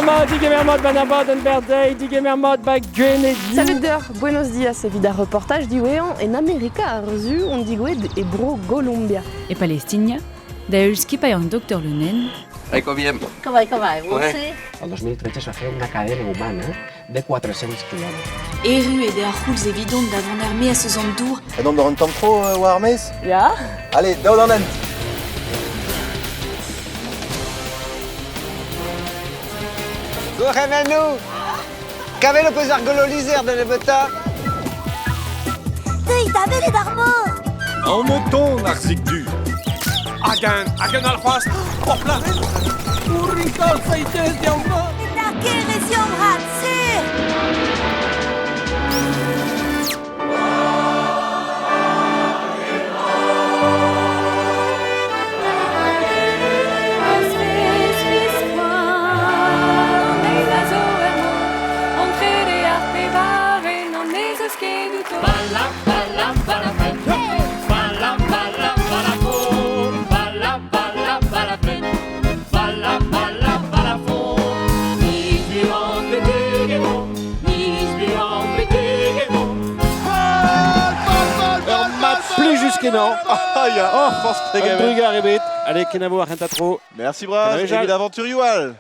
mat, digemer mat ban abadenn Berdei, digemer mat ba Gwened. Salut deoc'h, buenos dias evit ar reportaj diwezhañ en Amerika ar Su on digouezhet e bro Golombia. E Palestinia, da heul skipailh an Doktor Leunen. Aiko bien. Bai, bai, ouais. El 2013 es va fer una cadena humana de 400 quilòmetres. Erru eo ar c'houlz evidon da vont er-maez eus an dour. Edont war un tamm tro war ar maez? Ya. Allez, daou d'an hent! Gourc'hemennoù! Kavet ho peus ar golo-lizher da nebeutañ? Deuit da welet ar mor! An oton ar zik-du. Hag un, hag un all c'hoazh, hor pladenn! Ourinkal seitez deomp Da kerez yomhat, sur! Plijus kenañ. Ah ya, Oh, forzh Un pegement. drugar ebet. Allez, kenavo ar c'hentañ tro. Merci bras, Kenavo, evit aventurioù all.